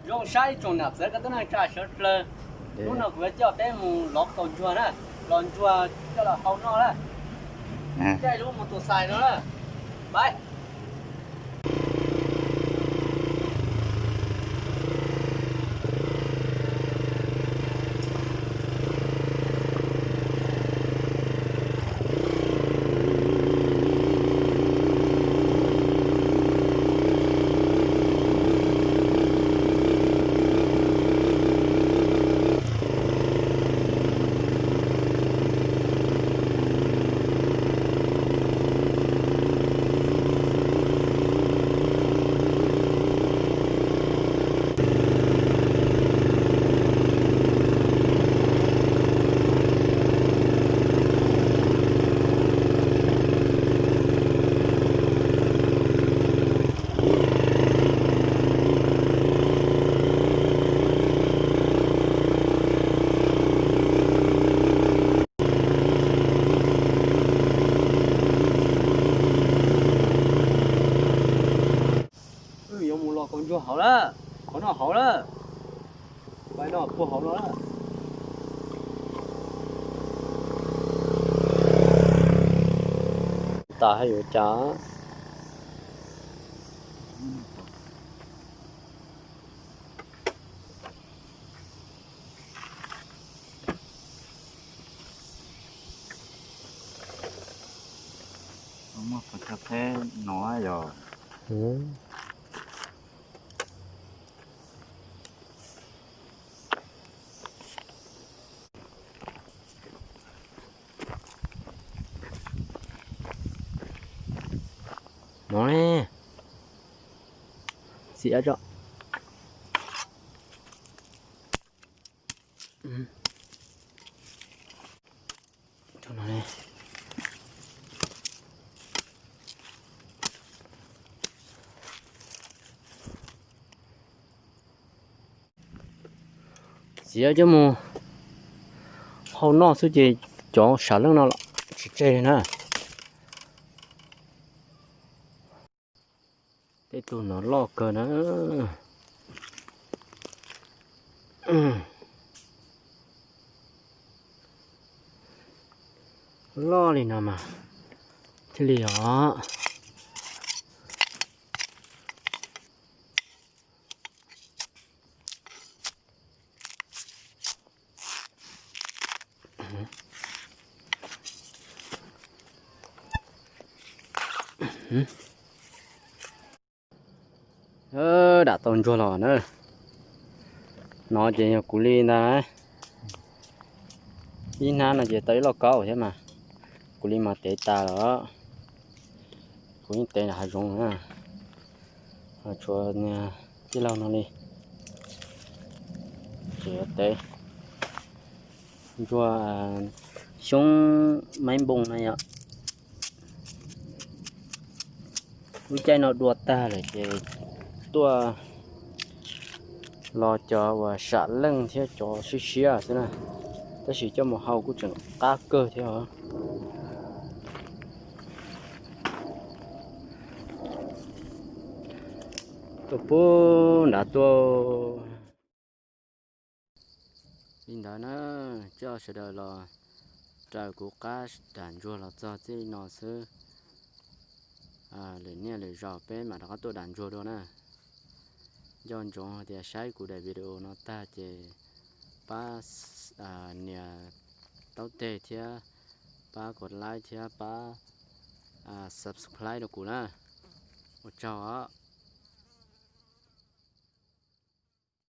Zoo saib ib tsoom niam txiv kwv tij neej tsa sawv dlawg, hnub no kuv yuav coj peb mus lov kaus ntsuag na, los ntsuag coj los hau noj na. Caij lub mus tus xais no na. Bye. Wb yuav mus los kaus ntsuag hauv lawm, qhov no hauv lawm, pais no puag hauv no lawm. Tas hais yuav cas. Muaj qhov chaw qheb no yog. No ne, xiav tso. Xiav coj mus hau noj xwb ces cov sam leej no los tsis tseg li na. Tej tug no loj kawg na. Loj li no mas thiaj li os. Dam tau ntsuag los na. No ces yog kuv li ntag. Ib hnab no ces tau ib lauj kaub thiab mas. Kuv li mas tev tas los. Kuv yeej tev nram hav zoov na. Tshuav tij laug no li. Ces tev ntsuag xyoob maib npoo na yom. Lub caij no dua tag lawm ces tuaj los cov uas sam leej thiab cov siab siab xwb na, tab sis coj mus hau kuj tseem qab kawg thiab os. Tuaj puag nrad tuaj. Li ntawd na, coj sawv daws los raws kuv qab dam ntsuag los txog txij no xwb. Lwm niaj lwm zaus peb mam rov qab tuaj dam ntsuag dua na. Nco ntsoov hais tias saib kuv daim video no tag ces pab nias taub teg thiab pab kom like thiab pab subscribe rau kuv na. Ua tsaug os.